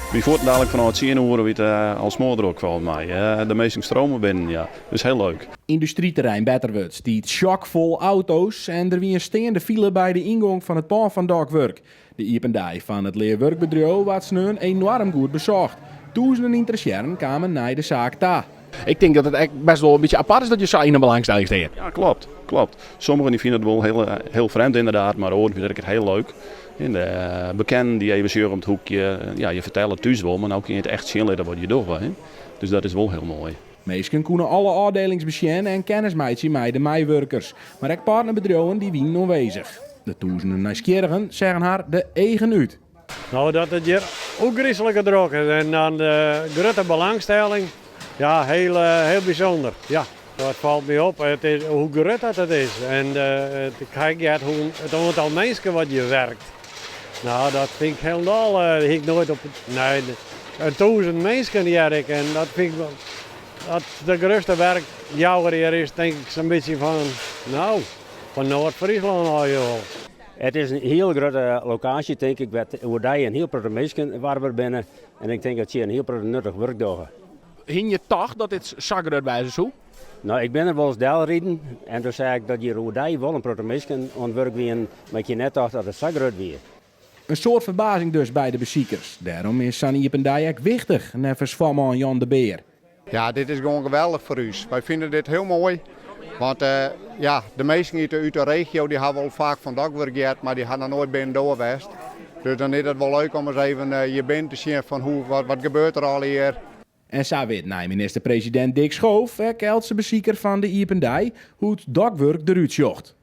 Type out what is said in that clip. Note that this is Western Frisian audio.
Wie fuortendalik fanôf 10 oere wie it al smoardrok folgens my. De minsken strome binnen, ja. Dus hiel leuk. Yndustryterrein Betterwurd stiet sjokkfol auto's en der wie in steande file by de yngong fan it pân fan Dokwurk. De iepen dei fan it learwurkbedriuw waard sneon enoarm goed besocht. Tûzenen ynteressearren kamen nei de saak ta. Ik tink dat it ek best wol in bytsje apart is dat je sa yn 'e belangstelling stean. Ja, klopt. Klopt. Sommigen die fine it wol hiel, hiel frjemd ynderdaad, mar oaren fine it ek hiel leuk. En de bekenden dy't even sjogge om it hoekje, ja, je fertelle it thús wol, mar no kinne je it echt sjen litte wat je dogge. Hè? Dus dat is wol hiel moai. Minsken koene alle ôfdelings besjen en kennis meitsje mei de meiwurkers. Mar ek partnerbedriuwen dy wienen oanwêzich. De tûzenen nijsgjirrigen seagen har de eagen út. No, dat it hjir ôfgryslike drok is en dan de grutte belangstelling, ja, hiel, hiel bysûnder. Ja, dat falt my op. It is, hoe grut dat it is. En ik ha ek heard hoe it oantal minsken wat hjir werkt. No, dat fyn ik hielendal, hie ik noait op, nee, in 1000 minsken hear ik en dat fyn ik, dat de grutste werkjouwer hjir is, tink ik sa'n bytsje fan, no, fan Noard-Fryslân ôf wol. It is in hiel grutte lokaasje, tink ik, wêr't oerdei in hiel protte minsken warber binne. En ik tink dat sy in hiel protte nuttich wurk dogge. Hiene je tocht dat dit sa grut wêze soe? No, ik bin der wolris delriden en doe seach ik dat hjir oerdei wol in protte minsken oan it wurk wienen, mar ik hie net tocht dat it sa grut wie. In soad ferbazing dus by de besikers. Dêrom is sa'n iepen dei ek wichtich, neffens foarman Jan de Beer. Ja, dit is gewoan geweldich foar ús. Wy fine dit hiel moai, want ja, de minsken út de regio dy hawwe wol faak fan Dokwurk heard, mar dy ha noch noait binnendoar west. Dus dan is it wol leuk om ris even hjir binnen te sjen fan hoe, wat gebeurt der allegear. En sa wit nij minister-presidint Dick Schoof, ek eltse besiker fan de iepen dei, hoe't Dokwurk derút sjocht.